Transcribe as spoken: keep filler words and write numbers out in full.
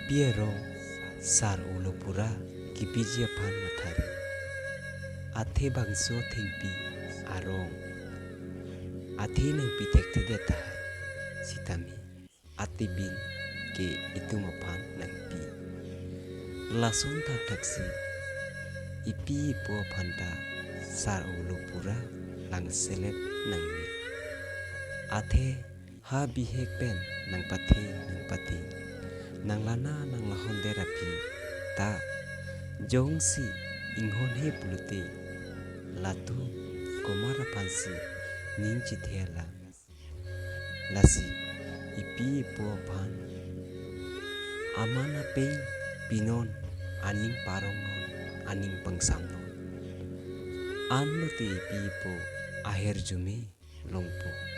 Ipi arong sar ulo pura kipiji aphan mathari. Athe bangso thengpi arong athe nangpi thekthedet tahai. Sitame athe bin ke itum aphan nangpi. Lason thakthak si ipi ipo aphan ta sar ulo pura langselet nangme. Athe ha bihek pen nangpathe nangpathe, nanglana nanglahondet aphi ta jongsi inghonhe pulote, latum komat aphansi ning chithe alam. Lasi ipi ipo aphan aman apeng pinon, aning parongnon, aning pangsamnon. Anlote ipi ipo aher jume longpo.